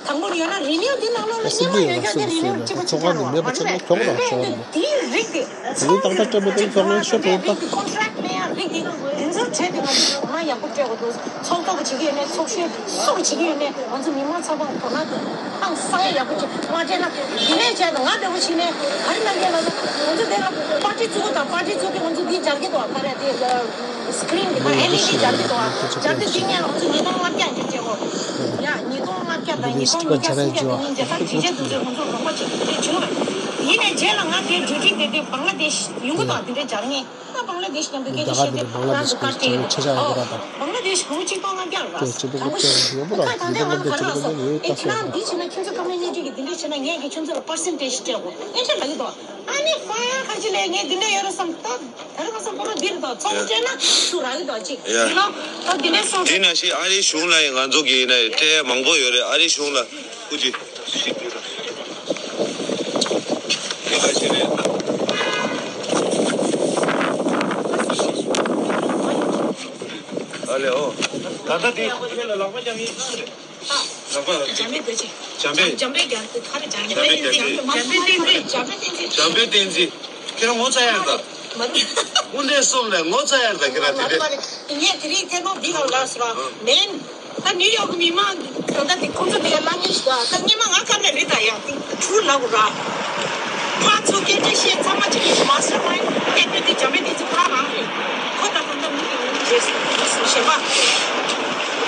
དང་པོར་ཡོད་ན་རི་ནིའུ་འདི་ནང་ལོགས་ལ་སྙན་མ་ཡོད་ཀྱང་དེ་རི་ནིའུ་གཅིག་པ་ཚོགས་ཁང་ནས་མེད་པ་བྱས་ན་ཁྱོག་ར་ཁྱོག་ར། དེའི་རིགས་དེ་ཚང་མ་ཏག་ཏག་སྤྲད་པ་དེ་ཁྱོག་ན་ཤོར་འགྲོ་ད། ཀོན་ཊེག་ལེན་ཡ་རིགས་དེ་དེ་ཚོ་བྱས་ཏེ་ང་ཚོ་མ་ཡག་པོ་སྤྲད་དགོས་འདུག་ཚོགས་གཙོ་གི་བྱེད་ཀྱི་ཡོད་ནས་ཚོགས་གཞོན་སུ་གི་བྱེད་ཀྱི་ཡོད་ནས་ང་ཚོ་མི་མང་ཚོགས་ཁང་དོ་སྣང་ཧང་སང་ཡ་ཡག་པོ་བྱེད་མ་བྱས་ན་དེ་ནས་བྱས་ན་ང་འདྲ་པོ་བྱས་ནས་ག་རེ་གནང་གི་ལབ་ན་ང་ཚོ་དེ་ལ་པར་ཊི་བཙུགས་དང་པར་ཊི་བཙུགས་ཏེ་ང་ཚོ་འདི་སྦྱར་གྱི་འདུག་ག་རེ་དེ། སི་ཀི་རིན་དེ་དང་ཨེལ་ཨི་ཌི་སྦྱར་གྱི་འདུག་ཨ། སྦྱར་དུས་དེ་ངས་ང་ཚོ་ཉིས་སྟོང་ལྔ་བརྒྱ་འགྱུར་བྱས་གོ། ཡ་ཉིས་སྟོང་ལྔ་བརྒྱ་དང་ཉིས་སྟོང་ཉིས་བརྒྱ་སུམ་བརྒྱ་དང་གཉིས་བརྒྱ་ད་ཇེ་ཆེ་དུས་ཚོད་ང་ཚོ་རོགས་པ་བྱེད་དགོས་རེད་བྱུང་བ་རེད། ཡིན་ནའི་རྗེས་ལ་ང་དེ་ཇུ་ཊིག་དེ་དུས་བང་ལ་དེ་ཤི་ཡོང་གི་འདུག་ཨ། དེ་འདྲའི་སྦྱར་ངེས་ད་བང་ལ་ འདི་ཞིག་མཉམ་དུ་སྐད་ཆ་བཤད་དེ་ང་ཚོ་ཁ་བྲལ་ཡོད། ཨོ། བང་ལ་དེ་ཞིག་ལོ་གཅིག་སྟོང་ལྔ་བརྒྱ་རག་ད་ཅི་འདྲ་ལོ་བཅོ་ལྔ་ཡོད་པ་དང་ད་ལྟ་ང་ཁ་ལག་སོང་། ཨེ་ཁྱེད་རང་འདི་བྱས་ན་ཁྱོད་ཚོ་ཀ་མེད་གཉིས་འདྲ་གི་འདི་འདྲ་བྱས་ན་ངས་ཀྱི་ཁྱོད་ཚོ་ལ་པར་སེན་ཊེ་ཇི་སྤྲད་དགོས། ཨེ་ཤ་ལ་གི་དོ། ཨ་ནི་ཧྥ་ཡ་ཁ་ཅི་ལས་ངས་འདི་འདྲ་ཡོད་རེད་བསམ། ད་ད་རེས་ང་ཚོ་སྤོ་རོ་འདི་རེད་དོ། ཚོགས་སྤྲད་ན་ཤུ་རག་གི་དོ་ཅིག་ཡ། ཡིན་ནོ། ད་འདི་འདྲ་སོང་། དེ་ནང་བཞིན་ཨ་རིའི་གཞུང་ལ་ཡང་ང་ཚོ་གི་ཡིན་ན་ཡང་སྤྲད་ཡ་མང་པོ་ཡོད་རེད། ཨ་རིའི་གཞུང་ལ་སྐུ་མཁྱེན། ཨ་ལེ་ཨོ། ད་ལྟ་དེ་ཁྱེད་ལ་ལག་པ་རྒྱག་མཁན་སུ་རེད། ལག་པ་འཇམ་དཔལ་རྡོ་རྗེ། འཇམ་དཔལ། འཇམ་དཔལ་རྒྱལ་དེ་ག་རེ་འཇམ་དཔལ་བསྟན་འཛིན། འཇམ་དཔལ་བསྟན་འཛིན། འཇམ་དཔལ་བསྟན་འཛིན། འཇམ་དཔལ་བསྟན་འཛིན། ཁྱེད་རང་ངོ་ཚ་ཡག་ག་མ་རེད། དངོས་གནས་གསུམ་ལས་ངོ་ཚ་ཡག་ག་ཁྱེད་རང་དེ་འདྲས། ངས་དེ་རིང་ཐེངས་མང་འདི་ལ་ལབ་སོང་ར། མེན། ད་ནིའུ་ཡོག་གི་མི་མང་ད་ལྟ་དེ་ཁོང་ཚོ་དེ་ལ་ལབ་ངེས་ཤིག་ད་སྔོན་མ་ང་ཀ་མེད་རེད། ད་ཡང་དེ་ཕྲུ་ལབ་དགོས་ར། ཕར་ཚུར་སྐད་ཆ་བཤད་ཚང་མ་ཅིག་གི་མ་སོང་ན་ཨེ་པེ་དེ་འཇམ་དཔལ་བསྟན་འཛིན་ཕར་རང་རེད། ཁོ་ད་ད་ལྟ་མི་དེ་ངོ་རེད་ཟེར་གྱི་འདུག་གཞན་པ།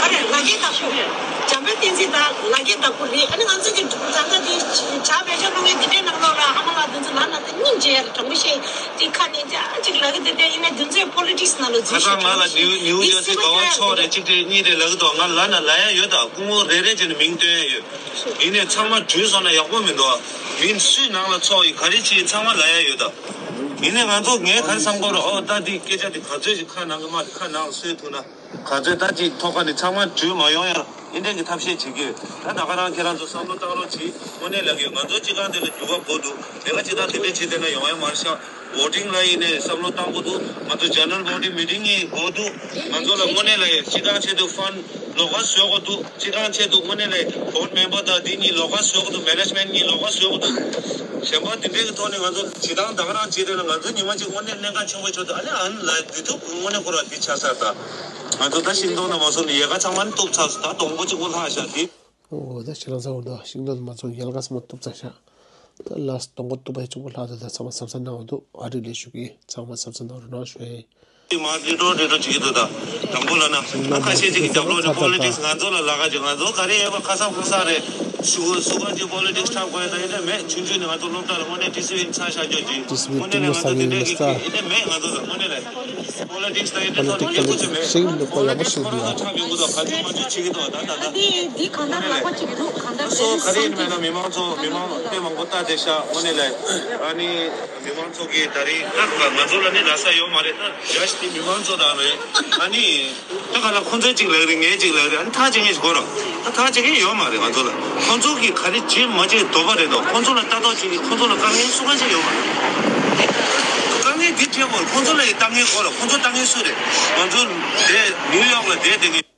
ཨ་རེ་ལ་རྒྱའི་བདག་པོ་རེད། འཇམ་དཔལ་བསྟན་འཛིན་ད་ལ་རྒྱའི་བདག་པོ་རེད། ཨ་ནི་ང་ཚོ་གི་ད་ལྟ་དེ་བྱ་བེད་སྤྱོད་གནང་མཁན་དེ་འདྲའི་ནང་ལོགས་ལ་ཨ་མ་ལགས་དེ་ཚོ་ལབ་ན་ད་སྙིང་རྗེ་ཡ་རེད། དྲང་པོ་བཤད་དེ་ཁ་ནས་ཅག་ཅིག་ལབ་གི་དེ་འདྲ་ཡིན་ན་དེ་ཚོས་པོ་ལི་ཊིག་སི་ནང་ལ་འཛུལ་ཁ་སང་ང་ལ་ནིའུ་ནིའུ་ཇར་སི་ག་བ་ཕྱོགས་རེད་གཅིག་རེད་གཉིས་རེད་ལབ་གི་འདུག་ང་ལབ་ན་ལབ་ཡ་ཡོད། ད་སྐུ་ངོ་རེ་རེ་བྱས་ནས་མིང་བཏོན་ཡ་ཡོད། ཡིན་ནའི་ཚང་མ་འགྲུལ་སོང་ན་ཡག་པོ་མི་འདུག་མིང་སུའི་ནང་ལ་ཚོགས་ཡིན་ག་རེ་བྱེད་ཡིན་ཚང་མ་ལབ་ཡ་ཡོད་ད། ཡིན་ནའི་ང་ཚོ་ངས་ག་རེ་བསམ་གོ་ར། ཨོ་ད་འདི་སྐད་ཆ་འདི་ག་ཚོད་ཅིག་ཁ་ནང་གི་མ་ཁ་ནང་ལ་གསོས་ཐུབ་ན། ག་ཚོད་ད་ཅིག་ཐོག་ཁ་ནས་ཚང་མ་འགྲུལ་མ་ཡོང་ཡ་ཨིན་དྲན་གྱི་ཐབས་ཤེས་བྱེད་ཀྱི་ཡོད། ད་ད་ག་རང་ཁྱེད་རང་ཚོ་བསམ་བློ་བཏང་རོགས་གྱིས། དངོས་གནས་ལབ་ཀྱི་ཡོད། ང་ཚོ་སྤྱི་ཁང་དེ་ལ་འགྱུར་བ་དགོས་འདུག་ལས་ཀ་ཅིག་ད་དེ་འདྲས་བྱེད་བསྡད་ན་ཡོང་ཡ་མ་རེད་ཤག་བོ་ཊིང་ལ་ཡིན་ནའི་བསམ་བློ་བཏང་དགོས་འདུག་ང་ཚོ་ཇེ་ནེ་རལ་བོ་ཊིང་མི་ཊིང་ཡིན་དགོས་འདུག་ང་ཚོ་ལ་དངོས་གནས་ལབ་ཡ་སྤྱི་ཁང་ཆེད་དུ་ཕན་ལོགས་ཀ་བཟོ་དགོས་འདུག་སྤྱི་ཁང་ཆེད་དུ་དངོས་གནས་ལ་བྷོ་ཌི་མེམ་བར་དང་འདི་གཉིས་ལོགས་ཀ་བཟོ་དགོས་འདུག་མེ་ནེ་ཇི་མེན་ཊི་གཉིས་ལོགས་ཀ་བཟོ་དགོས་འདུག་གཞན་པ་དེ་འདྲའི་གི་ཐོག་ནས་ང་ཚོ་བྱེད་སྟངས་ད་ག་རང་བྱེད་དེ་ན་ང་ཚོ་ཉི་མ་གཅིག་དངོས་གནས་གནད་འགག་ཆེན་པོ་ཆགས་འདུག་ཨ་ནི་ཨ་ནི་ལ་འདི་ཐུག་དངོས་གནས་ཁོ་ར་འདི་ཆགས་ཚར། ད་ང་ཚོ་ད་ཤིང་སྡོང་ན་མ་སོང་ནས་ཡལ་ག་ཚང་མ་ནི་གཏུབ་ཚར་སོང་། ད་སྡོང་པོ་གཅིག་པོ་ལྷག་ཤག་འདི། ཨོ་ད་ཁྱེད་རང་ཚོ་འོ་ད་ཤིང་སྡོང་ན་མ་སོང་ཡལ་ག་ཚང་མ་གཏུབ་ཚར་ཤག་ད་ལ་སྡོང་པོ་གཏུབ་པ་གཅིག་པོ་ལྷག་འདུག་ད་ཚང་མ་གཟབ་གཟབ་གནང་འོ་འདུག་ཨ་རི་ལས་ཞུ་གི་ཚང་མ་གཟབ་གཟབ་གནང་རོགས་གནང་ཞུ་ཡ་ཡིན། དེ་མ་རི་ཀྲོ་རི་ཀྲོ་བྱེད་ཀྱི་འདུག་ད་དང་པོ་ལ་ན་ཁ་ཤས་ཅིག་གི་རྒྱབ་ལོགས་ནས་པོ་ལི་ཊིག་སི་ང་ཚོ་ལ་ལ་ག་ཅིག་ང་ཚོ་ག་རེ་ཡོད་པ་ཁ་སང་ཁུག་ས་རེད། སུ་སུ་ག་ཅིག་པོ་ལི་ཊིག་སི་འཁྲབ་དགོས་ད་ཡིན་ནའི་མེད། ཆུང་ཆུང་ནས་ང་ཚོ་སློབ་གྲྭ་ལ་དངོས་གནས་ཊི་སི་ཝི་ཚར་བཞག་རྒྱུ་ཅིག་དངོས་གནས་ལ་ང་ཚོ་དེ་འདྲའི་གི་ཡིན་ནའི་མེད། ང་ཚོ་ད་དངོས་གནས་ལ་པོ་ལི་ཊིག་སི་ད་ཡིན་ནའི་ཐོག་ནས་སྐད་ཆ་ཅིག་མེད། ཤེས་ཡོན་ལ་ཁོ་ཡག་པོ་ཤེས་ཀྱི་ཡོད། ཁོ་རང་ཁྲབ་ཡོང་གི་འདུག་ག་ཚོད་ང་ཚོས་བྱེད་ཀྱི་འདུག་ད་ད་ད་དངོས་གནས་ལ་སོ་ག་རེ་ཡིན་མེད་ན་མི་མང་ཚོ་མི་མང་དཔེ་མང་པོ་ལྟ་བསྡད་ཤག་དངོས་གནས་ལ་ཨ་ནི། མི་མང་ཚོ་གིས་ད་རེས་ད་ང་ཚོ་ལ་ནི་ལབ་ས་ཡོད་མ་རེད། ད་ཇ་ཇི་དེ་མི་མང་ཚོ་དང་རེད། ཨ་ནི་ད་ག་ལ་ཁོང་ཚོས་གཅིག་ལབ་རེད། ངས་གཅིག་ལབ་རེད། ཨ་ནི་ཐག་བཅད་མཁན་ཞིག་དགོས་ར། ད་ཐག་བཅད་མཁན་ཡོད་མ་རེད། ང་ཚོ་ལ་ཁོང་ཚོ་གིས་ག་རེ་བྱེད་མ་བྱེད་དོགས་པ་རེད་དོ། ཁོང་ཚོ་ལ་ལྟ་རྟོག་བྱེད་མཁན་ཁོང་ཚོ་ལ་དཀའ་ངལ་སུ་གང་ཞིག་ཡོད་མ་རེད། དཀའ་ངལ་འདི་འཕྲད་དགོས་རེད། ཁོང་ཚོ་ལ་ཡི་ལྟ་ངན་དགོས་ར། ཁོང་ཚོ་ལྟ་ངན་སུ་རེད། ང་ཚོ་དེ་ནིའུ་ཡོག་ལ་བསྡད་བསྡད་མཁན།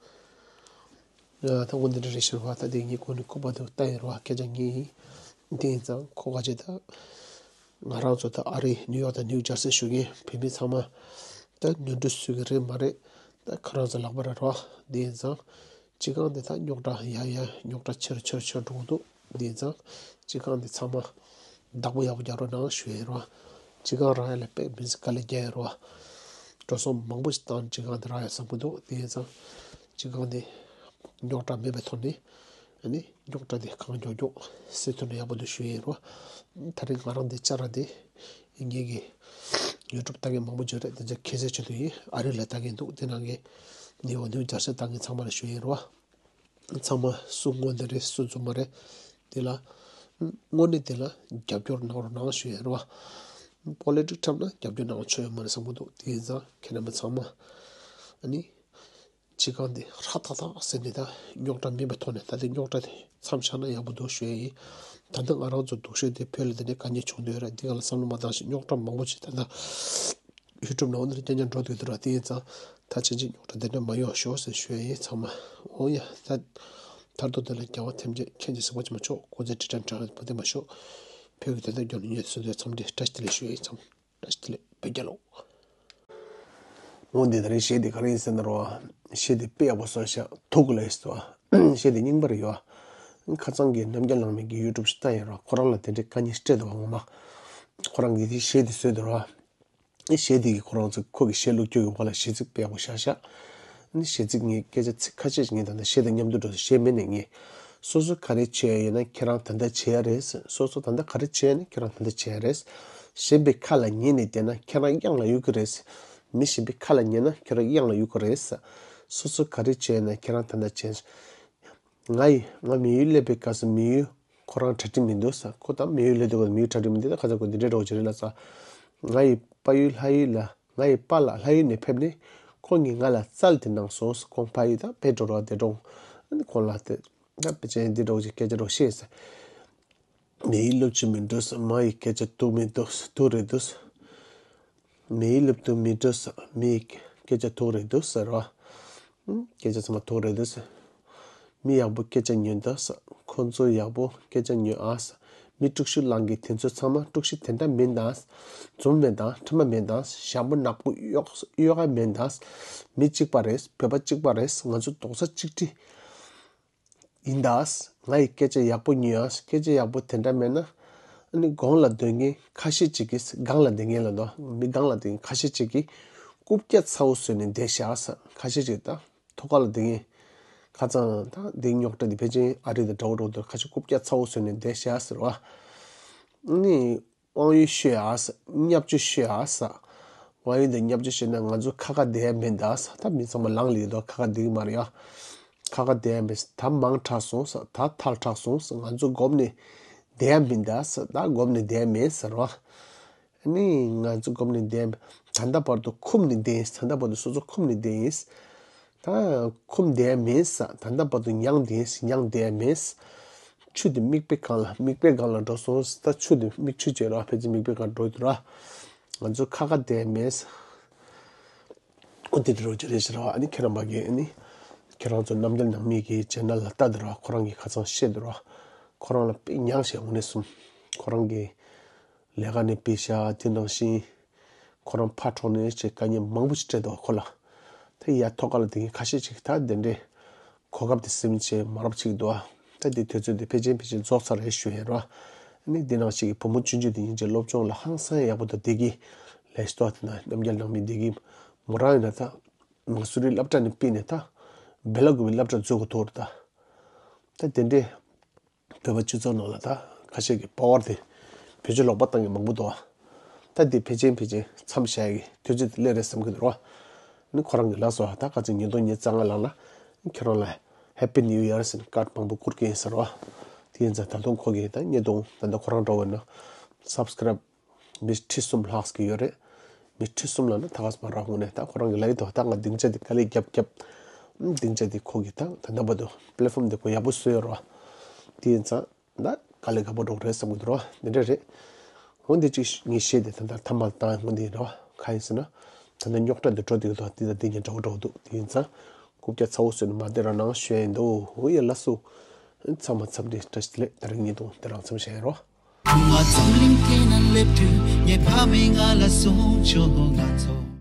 ད་འོ་འདི་འདྲ་རེད་ཤག་ར། ད་དེ་ངས་གོ་ནས་ཁོ་པ་དེ་ལྟ་ཡིན་ར། སྐད་ཆ་ངས་ཡིན། དེ་ཡིན་ཙང་ཁོ་ག་ཅེ་ད། ང་རང་ཚོ་ད་ཨ་རི་ནིའུ་ཡོག་དང་ནིའུ་ཇར་སི་བཞུགས་མཁན་བོད་མི་ཚང་མ་ད་ནོར་འཁྲུལ་སུ་གི་རེད་མ་རེད་ད་ཁོ་རང་ཚོ་ལག་པ་ར་རོ། དེ་ཡིན་ཙང་སྤྱི་ཁང་དེ་ད་རྙོག་དྲ་ཡ་ཡ་རྙོག་དྲ་ཆེ་རུ་ཆེ་རུ་ཆེ་རུ་འགྲོ་གི་འདུག་དེ་ཡིན་ཙང་སྤྱི་ཁང་དེ་ཚང་མ་བདག་པོ་ཡག་པོ་རྒྱག་རོགས་གནང་ཞུ་ཡ་ཡིན་རོ། སྤྱི་ཁང་རང་ཡ་ལ་དཔེ་མི་ཚེ་དཀའ་ལས་རྒྱག་ཡ་རོ། འགྲོ་སོང་མང་པོ་ཞིག་བཏང་སྤྱི་ཁང་དེ་རག་ཡ་བསམ་གི་འདུག་དེ་ཡིན་ཙང་སྤྱི་ཁང་དེ་རྙོག་དྲ་མེད་པའི་ཐོག་ནས་ཨ་ནི། རྙོག་དྲ་དེ་གང་མགྱོགས་མགྱོགས་སེལ་ཐུབ་ན་ཡག་པོ་འདུག་ཞུ་ཡིན་རོ། ད་རེས་ང་རང་འདི་བཅར་ར་དེ་ངེད་ཀྱི་ཡུ་ཊུབ་ལྟ་མཁན་མང་པོ་ཅིག་རེད། དེ་ཚོ་ཁྱད་གསོད་བྱེད་དུ་ཡིན། ཨ་རི་ལ་ལྟ་མཁན་འདུག་དེ་ནང་གི་ནིའུ་ཡོག་ནིའུ་ཇར་སི་ལྟ་མཁན་ཚང་མ་ལ་ཞུ་ཡིན་རོ། ཚང་མ་སུ་དངོས་གནས་རེད་སུ་རྫུན་མ་རེད། དེ་ལ་དངོས་གནས་དེ་ལ་རྒྱབ་སྐྱོར་གནང་རོགས་གནང་ཞུ་ཡིན་རོ། པོ་ལི་ཊིག་འཁྲབ་ན་རྒྱབ་སྐྱོར་གནང་ཆོག་ཡོད་མ་རེད་བསམ་གི་འདུག་དེ་ཡིན་ཙང་ཁྱེད་རྣམ་པ་ཚང་མ་ཨ་ནི། སྤྱི་ཁང་འདི་ཧྲ་ཐག་ཐག་ཟེར་ནས་ད་རྙོག་དྲ་མེད་པའི་ཐོག་ནས་ད་ལྟའི་རྙོག་དྲ་དེ་མཚམས་བཞག་ན་ཡག་པོ་འདུག་ཞུ་ཡ་ཡིན། ད་ལྟ་ང་རང་ཚོ་སྡུག་ཤོས་དེ་བོད་ལ་དེ་འདྲའི་དཀའ་ངལ་བྱུང་འདུག་ར། འདི་ག་ལ་བསམ་བློ་མ་བཏང་ཞིག་རྙོག་དྲ་མང་པོ་ཞིག་ད་ལྟ་ཡུ་ཊུབ་ནང་འོ་ན་རྐྱང་རྐྱང་འགྲོ་འདུག་ར། དེ་ཡིན་ཙང་ད་ཕྱིན་ཆད་རྙོག་དྲ་དེ་འདྲ་མ་ཡོང་ཤོག་ཟེར་ཞུ་ཡ་ཡིན་ཚང་མ། འོ་ཡ་ད་མཐར་ཐུག་དེ་ལ་རྒྱལ་བ་ཐམས་ཅད་མཁྱེན་ཅིང་གཟིགས་པ་ཇི་མ་ཆོག་སྐུ་ཚེ་ཁྲི་ཕྲན་བགྲང་བ་དེ་མ་ཤོག་བོད་ཀྱི་བདེན་མཐའ་རྒྱུད་ལ་ཉེས་སུ་འདོད་འཚམས་འདྲི་བཀྲ་ཤིས་བདེ་ལེགས་ཞུ་ཡ་ཡིན་ཚང་མ། བཀྲ་ཤིས་བདེ་ལེགས་བོད་རྒྱལ་ལོ། འོ་འདི་ད་རེས་གཞས་འདི་ག་རེ་ཡིན་ཟེར་ན་རོ། གཞས་འདི་དཔེ་ཡག་པོ་བཟོས་ཤག་ཐུག་ལ་ཡིས་སོ། གཞས་འདི་རྙིང་པ་རེད་ཡོ། ཁ་སང་གི་རྣམ་རྒྱལ་གླང་མའི་གི་ཡུ་ཊུབ་ཞིག་ལྟ་ཡིན་རོ། ཁོ་རང་ལ་དེ་འདྲའི་དཀའ་ངལ་སྤྲད་འདུག་བ་ངོ་མ། ཁོ་རང་གིས་དེ་གཞས་འདི་བཟོས་འདུག་རོ། གཞས་འདི་གི་ཁོ་རང་ཚོ་ཁོ་གི་གཞས་ལུག་ཁྱུ་གི་འོག་ལ་གཞས་ཚིག་དཔེ་ཡག་པོ་བཞག་ཤག་ཨ་ནི་གཞས་ཚིག་ངས་སྐད་ཆ་ཚིག་ཁ་ཤས་ཤིག་ངས་ད་ལྟ་གཞས་དང་མཉམ་དུ་འགྲོ་དུས་གཞས་མེད་ནས་ངས། སོ་སོ་ག་རེ་བྱས་ཡིན་ན་ཁྱེད་རང་ད་ལྟ་བྱེད་ཡ་རེད། སོ་སོ་ད་ལྟ་ག་རེ་བྱས་ཡིན་ན་ཁྱེད་རང་ད་ལྟ་བྱེད་ཡ་རེད། གཞན་པའི་ཁ་ལ་ཉན་ནས་བསྡད་ན་ཁྱེད་རང་གཡང་ལ་གཡུག་གི་རེད། མི་གཞན་པའི་ཁ་ལ་ཉན་ན་ཁྱོད་རང་གཡང་ལ་གཡུག་གི་རེད་ཟེར། སོ་སོ་ག་རེ་བྱས་ན་ཁྱེད་རང་ད་ལྟ་བྱས། ང་ཡི་ང་མི་ཡུལ་སླེབས་པའི་སྐབས་སུ་མི་ཡུལ་ཁོ་རང་གྲ་སྒྲིག་མི་འདུག་ཟེར། ཁོ་ད་མི་ཡུལ་སླེབས་དུས་སྐབས་མི་ཡུལ་གྲ་སྒྲིག་མི་འདུག་ད་ཁ་སང་ཁོ་འདི་འདྲའི་འདྲ་བོ་ཅིག་རེད་ལ་ཟེར། ང་ཡི་ཕ་ཡུལ་ལྷ་ཡུལ་ལ། ང་ཡི་པཱ་ལགས་ལྷ་ཡུལ་ནས་ཕེབས་ནས་ཁོང་གིས་ང་ལ་རྩལ་དེ་གནང་སོང་། ཁོང་ཕ་ཡུལ་དང་དཔེ་འགྲོ་རོགས་དེ་འགྲོ། ཨ་ནི་ཁོང་ལ་དེ་ད་དཔེ་ཆ་འདི་འདྲ་བོ་ཅིག་སྐད་ཆ་འདྲ་བོ་བཤད་ཟེར། མི་ཡི་སློབ་ཆུ་མི་འགྲོ་ཟེར། མ་ཡི་སྐད་ཆ་ཐུག་མི་འདུག་ཐུག་རེད་འདུག་མི་ཡི་སློབ་ཐུན་མི་འགྲོ་ཟེར། མི་ཡི་སྐད་ཆ་ཐུག་རེད་འདུག་ཟེར་བ། སྐད་ཆ་ཚང་མ་ཐུག་རེད་འདུག་ཟེར། མི་ཡག་པོ་སྐད་ཆ་ཉོན་ད་ཟེར། ཁོ་ཚོ་ཡག་པོ་སྐད་ཆ་ཉོན་ཨ་ཟེར། མི་དཀྲུག་ཤུགས་ལངས་མཁན་དེ་ཚོ་ཚང་མ་དཀྲུག་ཤུགས་དེ་འདྲ་མིན་ད། འཛུམ་མེད་ད། ཁྲེལ་མ་མེད་ད། ཞྭ་མོ་ནག་པོ་གཡོག་གཡོག་ག་མིན་ད། མི་གཅིག་པ་རེད། བོད་པ་གཅིག་པ་རེད། ང་ཚོ་རྡོག་རྩ་གཅིག་སྒྲིལ་ཡིན་ད། ང་ཡི་སྐད་ཆ་ཡག་པོ་ཉོན་ཨ། སྐད་ཆ་ཡག་པོ་དེ་འདྲ་མེད་ན། ཨ་ནི་གོང་ལ་སྡོད་མཁན་ཁ་ཤས་ཅིག་གིས། སྒང་ལ་སྡོད་མཁན་ལ་དོ། མི་སྒང་ལ་སྡོད་མཁན་ཁ་ཤས་ཅིག་གིས་རྐུབ་བཀྱག་ཚ་བོ་བཟོས་ནས་བསྡད་ཤག་ཟེར། ཁ་ཤས་ཅིག་ད་ཐོག་ཁ་ལ་སྡོད་མཁན་ཁ་ཚང་ད་འདི་རྙོག་དྲ་འདི་ཕལ་ཆེར་ཨ་རི་དང་འདྲ་བོ་འདྲ་བོ་འདུག་ཁ་ཤས་རྐུབ་བཀྱག་ཚ་བོ་བཟོས་ནས་བསྡད་ཤག་ཟེར་བ། ཨ་ནི། དབང་ཡོད་ཤོད་ཨ་ཟེར། བརྙས་བཅོས་ཤོད་ཨ་ཟེར། དབང་ཡོད་དེ་བརྙས་བཅོས་ཤོད་ན་ང་ཚོ་ཁ་ཁ་བསྡད་ཡ་མེད་ད་ཟེར། ད་མི་ཚང་མ་ལངས་ལེ་ཡོད་དོ། ཁ་ཁ་བསྡད་ཀྱི་མ་རེད་ཡ། ཁ་ཁ་བསྡད་ཡ་མེད་ཟེར། ད་མང་དྲགས་སོང་ཟེར། ད་ཐལ་དྲགས་སོང་ཟེར། ང་ཚོ་སྒོམ་ནས་བསྡད་ཡ་མིན་ད་ཟེར། ད་སྒོམ་ནས་བསྡད་ཡ་མེད་ཟེར་བ། ཨ་ནི་ང་ཚོ་སྒོམ་ནས་བསྡད་ཡ་མེད། ད་ལྟ་བར་དུ་འཁུམས་ནས་བསྡད་ཡིན། ད་ལྟ་བར་དུ་སོ་སོ་འཁུམས་ནས་བསྡད་ཡིན། ད་འཁུམས་བསྡད་ཡ་མེད་ཟེར། ད་ལྟ་བར་དུ་མྱངས་བསྡད་ཡིན། མྱངས་བསྡད་ཡ་མེད། ཆུ་དེ་མིག་དཔེ་སྒང་ལ། མིག་དཔེ་སྒང་ལ་འགྲོ་སོང་ཟེར། ད་ཆུ་དེ་མིག་ཆུ་བྱས་ར། ཕལ་ཆེར་མིག་དཔེ་སྒང་འགྲོ་གི་འདུག་ར། ང་ཚོ་ཁ་ཁ་བསྡད་ཡ་མེད་ཟེར། འོ་དེ་འདྲ་རོ་ཅི་རེད་ཟེར་བ། ཨ་ནི་ཁྱེད་རང་པ་གིས་ཨ་ནི་ཁྱེད་རང་ཚོ་རྣམ་རྒྱལ་ནང་མི་གི་ཆེ་ནལ་ལ་ལྟ་འདུག་ར། ཁོ་རང་གིས་ཁ་ཚང་བཤད་འདུག་ར། ཁོ་རང་ལ་དཔེ་མྱངས་ཤག་དངོས་གནས་གསུམ། ཁོ་རང་གི་ལས་ཀ་ནས་ཕེབས་ཤག་དེ་ནང་བཞིན་ཁོ་རང་ཕར་འགྲོ་ནས་ཅིག་དཀའ་ངལ་མང་པོ་ཞིག་འཕྲད་འདུག་ཁོ་ལ། དེ་ཡ་ཐོག་ཁ་ལ་དེ་གི་ཁ་ཤས་ཅིག་ད་དེ་འདྲའི་གོ་སྐབས་དེ་ཟིན་བྱས་མ་རབས་ཅིག་འདུག་ད་དེ་དུས་ཚོད་དེ་ཕལ་ཆེར་ཕལ་ཆེར་རྫོགས་ཚར་རེད་ཞུ་ཡ་རོ། ཨ་ནི་དེ་ནང་ཞིག་གི་བུ་མོ་ཆུང་ཆུང་དེ་ཡིན་ཅིག་སློབ་སྦྱོང་ལ་ཧང་སང་ཡག་པོ་འདུག་དེ་གི་ལས་ཤོག་དེ་ན་རྣམ་རྒྱལ་ནང་མི་དེ་གི་མོ་རང་ཡིན་ན་ད་མ་སུ་རི་སློབ་གྲྭ་ནས་ཕུད་ནས་ད་བེ་ལ་གུ་བི་སློབ་གྲྭ་འཛུལ་དགོས་ཐུག་རེད་ད། ད་དེ་འདྲའི་བོད་པ་སྤྱི་ཚོགས་ནང་ལ་ད་ཁ་ཤས་ཀྱི་པ་ཝར་དེ་བེད་སྤྱོད་ལོག་པ་བཏང་གི་མང་པོ་འདུག་ད་འདི་ཕལ་ཆེར་ཕལ་ཆེར་མཚམས་བཞག་གི་དུས་ཚོད་དེ་སླེབས་རེད་བསམ་གི་འདུག་རོ། ནི་ཁོ་རང་གི་ལགས་སོ། ད་ག་ཚོད་ཉིས་སྟོང་ཉི་ཤུ་རྩ་ལྔ་ལང་ལ་ཁྱེད་རང་ལ་Happy New Year ཟེར་ནས་ཀཱཌ་མང་པོ་བསྐུར་གི་ཡིན་ཟེར་རོ། དེ་ཡིན་ཙང་ད་དུང་ཁོ་གིས་ད་ཉིས་སྟོང་ད་ལྟ་ཁོ་རང་འདྲ་བོ་ན་སབ་སི་ཀ་རབ་མི་ཁྲི་གསུམ་ལྷག་གི་ཡོད་རེད། མི་ཁྲི་གསུམ་ལ་ན་ད་ག་ས་མ་རག་ངོ་ནས་ད་ཁོ་རང་གི་ལ་ཡི་དོ་ད་ང་སྡིངས་ཆ་དེ་དཀའ་ལས་རྒྱབ་རྒྱབ། སྡིངས་ཆ་དེ་ཁོ་གིས་ད་ད་ལྟ་བར་དུ་པི་ལེ་ཊི་ཕོམ་དེ་ཁོ་ཡག་པོ་བཟོས་ཡོད་རོ། དེ་ཡིན་ཙང་ད་དཀའ་ལས་ཁག་པོ་འགྲོ་གི་རེད་བསམ་གི་འདུག་རོ། འདི་འདྲ་རེད། འོ་འདི་ཅིག་ངས་བཤད་དེ་ད་ལྟ་ཐ་མ་བཏང་འོ་འདི་རོ། ག་ཡིན་ཟེར་ན། ད་ལྟ་རྙོག་དྲ་འདི་འགྲོ་དེ་གི་དོ་འདི་ད་འདི་ཉན་འདྲ་བོ་འགྲོ་འདུག་དེ་ཡིན་ཙང་རྐུབ་བཀྱག་ཚ་བོ་བཟོས་ནས་མ་བསྡད་རོགས་གནང་ཞུ་ཡ་ཡིན་འདུག་འོ་ཡ་ལགས་སོ། ཚང་མ་འཚམས་འདྲི་བཀྲ་ཤིས་བདེ་ལེགས། ད་རིང་ཉིས་སྟོང་དེ་རང་མཚམས་བཞག་ཡ་རོ། ཁུ་མ་འཛམ་གླིང་སྟེང་ན་སླེབས་དུས་ངའི་ཕ་མས་ང་ལ་གསུངས་བྱུང་། ང་ཚོ།